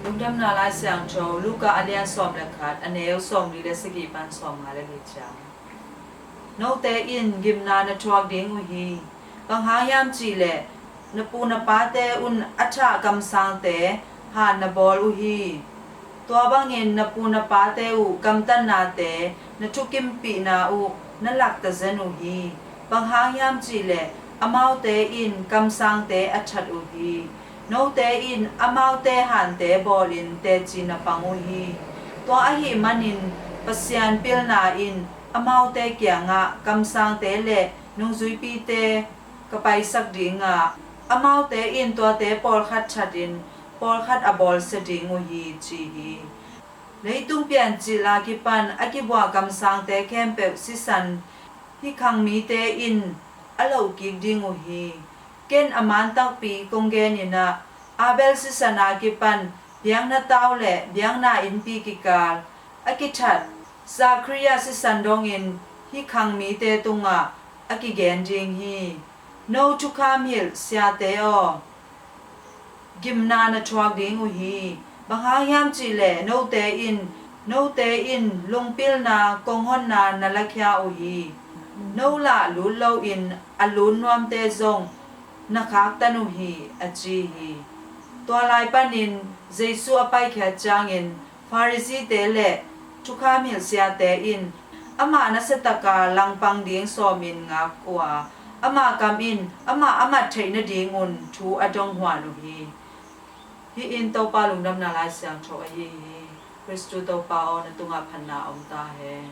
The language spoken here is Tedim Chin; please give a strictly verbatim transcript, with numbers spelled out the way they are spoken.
Lungdamna Lai Siangtho, Luka a lian sawm le khat, a neu sawmli le sagih pan sawmnga le li ciang. Note in gimna na thuak ding uh hi. Bang hang hiam cih leh na pu na pate un a thah kamsangte han na bawl uh hi. Tua bangin na pu na pate uh gamtatnate na thukimpihna uh na lakta zen uh hi. Bang hang hiam cih leh amaute in kamsangte a that uh hi. Note in amaute hante bawlin teci na pang uh hi. Tua ahih manin Pasian pilna in amaute kiangah kamsangte le nungzuipite ka paisak ding a, amaute in tuate pawlkhat thatin pawlkhat a bawlsia ding uh hi, ci hi. Leitung piancil a kipan a kibuah kamsangte khempeuh sisan hih khang mite in a lohkik ding uh hi. Ken a man takpi kong genin ah, Abel sisan a kipan biakna tau le biakna innpi kikal a kithat Zachariah sisan dongin hih khang mite tungah a kigen ding hi. No thukham hilh siate aw, gimna na thuak ding uh hi. Bang hang hiam cih leh note in, note in lungpilna konghonna na lakhia uh hi. No lah lut loin a lut nuamte zong na khaktan uh hi, a ci hi. Tua lai panin Jesu a paikhiat ciangin Pharisee-te le thukham hilh siate in amah nasiataka langpang ding sawmin ngak uh a, ama kam in amah a mat theih nadingun thu a donghuan uh hi. Hih in Topa Lungdamna Lai Siangtho ahi hi. Khristu Topa aw, na tungah phatna om ta hen.